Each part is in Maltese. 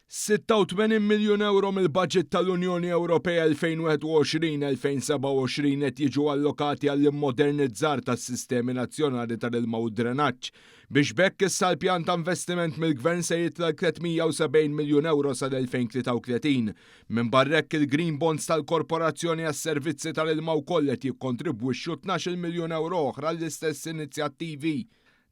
86 miljun ewro mill-baġit tal-Unjoni Ewropea 2021-2027 qed jiġu allokati għall-immodernizzar tas-sistemi nazzjonali tal-ilma u d-drenaġġ. Biex b'hekk issa l-pjan ta' investiment mill-Gvern se jitla' 370 miljun ewro sal-2033. Minbarra hekk il-Green Bonds tal-Korporazzjoni għas-Servizzi tal-Ilma wkoll qed jikkontribwixxu 12-il miljun ewro oħra għall-istess inizjattivi.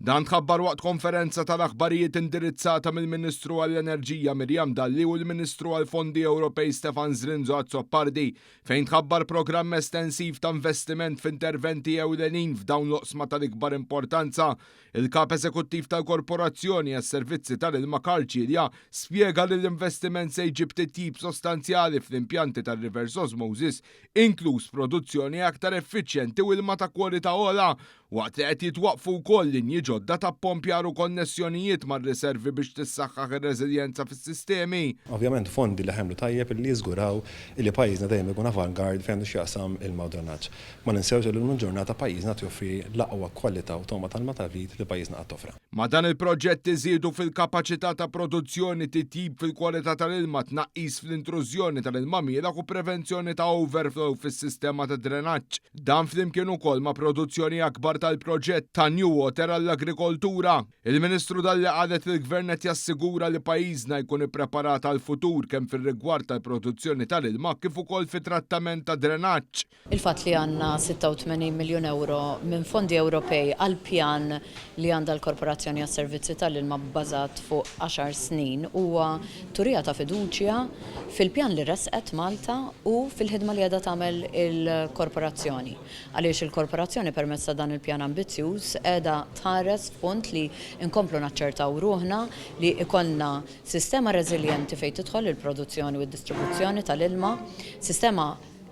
Dan tħabbar waqt konferenza tal-aħbarijiet indirizzata mill-Ministru għall-Enerġija Miriam Dalli u l-Ministru għall-Fondi Ewropej Stefan Zrinzo Azzopardi, fejn tħabbar programm estensiv ta' investiment f'interventi ewlenin f'dawn l-oqsma tal-ikbar importanza. Il-Kap Eżekuttiv tal-Korporazzjoni għas-Servizzi tal-Ilma Karl Cilia spjega li l-investiment se jġib titjib sostanzjali fl-impjanti tar-reverse osmosis, inkluż produzzjoni aktar effiċjenti u ilma ta' kwalità ogħla, Waqt li qed jitwaqqfu wkoll linji ġodda ta' ppompjar u konnessjonijiet mar-riservi biex tissaħħaħ ir-reżiljenza fis-sistemi. Ovvjament fondi li ħa jagħmlu tajjeb illi jiżguraw illi pajjiżna dejjem ikun avant-garde fejn għandu x'jaqsam ilma u drenaġġ. Ma ninsewx li llum il-ġurnata pajjiżna qed joffri l-aqwa kwalità u togħma ta' ilma tal-vit li pajjiżna qatt offra. Ma' dan il-proġett iżiedu fil-kapaċità ta' produzzjoni, titjib fil-kwalità tal-ilma, tnaqqis fl-intrużjoni tal-ilma mielaħ u prevenzjoni ta' overflow fis-sistema ta' drenaġġ. Dan flimkien ukoll ma' produzzjoni akbar tal-proġett ta' New Water għall-agrikoltura. Il-Ministru Dalli qalet li l-Gvern qed jassigura li pajjiżna jkun ippreparat għall-futur kemm fir-rigward tal-produzzjoni tal-ilma kif ukoll fit-trattament tad-drenaġġ. Il-fatt li għandna 86 miljun ewro minn fondi Ewropej għall-pjan li għandha l-Korporazzjoni għas-Servizzi tal-Ilma bbażat fuq għaxar snin huwa turija ta' fiduċja fil-pjan li ressqet Malta u fil-ħidma li qiegħda tagħmel il-Korporazzjoni. Għaliex il-Korporazzjoni permezz ta' dan il-pjan ambizzjuż qiegħda tħares f'punt li nkomplu naċċertaw ruħna li jkollna sistema reżiljenti fejn tidħol il-produzzjoni u d-distribuzzjoni tal-ilma, sistema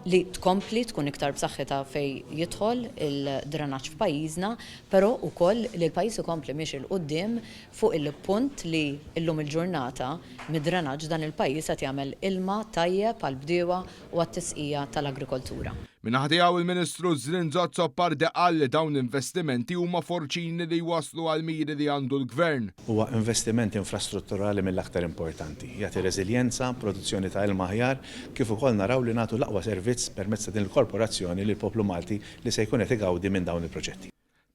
li tkompli tkun iktar b'saħħitha fejn jidħol il-drenaġġ f'pajjiżna, però wkoll li l-pajjiż ikompli miexi 'l quddiem fuq il-punt li llum il-ġurnata mid-drenaġġ dan il-pajjiż qed jagħmel ilma tajjeb għall-bdiewa u għat-tisqija tal-agrikoltura. Min-naħa tiegħu il-Ministru Zrinzo Azzopardi qal li dawn l-investimenti huma forċini li jwasslu għall-miri li għandu l-Gvern. Huwa investiment infrastrutturali mill-aktar importanti. Jagħti reżiljenza, produzzjoni ta' ilma aħjar, kif ukoll naraw li nagħtu l-aqwa servizz permezz ta' din il-korporazzjoni lill-poplu Malti li se jkun qed igawdi minn dawn il-proġetti.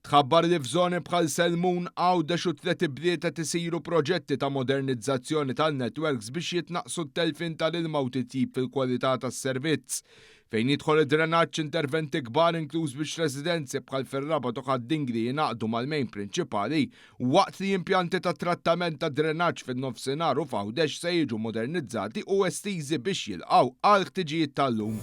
Tħabbar li f'żoni bħal Selmun, Għawdex u tlett ibliet qed isiru proġetti ta' modernizzazzjoni tan-netwerks biex jitnaqqsu t-telfien tal-ilma u titjib fil-kwalità tas-servizz. Fejn jidħol id-drenaġġ, interventi kbar inkluż biex residenzi bħal fir-Rabat u Ħad-Dingli jingħaqdu mal-mejn prinċipali waqt li impjanti ta' trattament tad-drenaġġ fin-Nofsinhar u f'Għawdex se jiġu modernizzati u estiżi biex jilqgħu għall-ħtiġijiet tal-lum.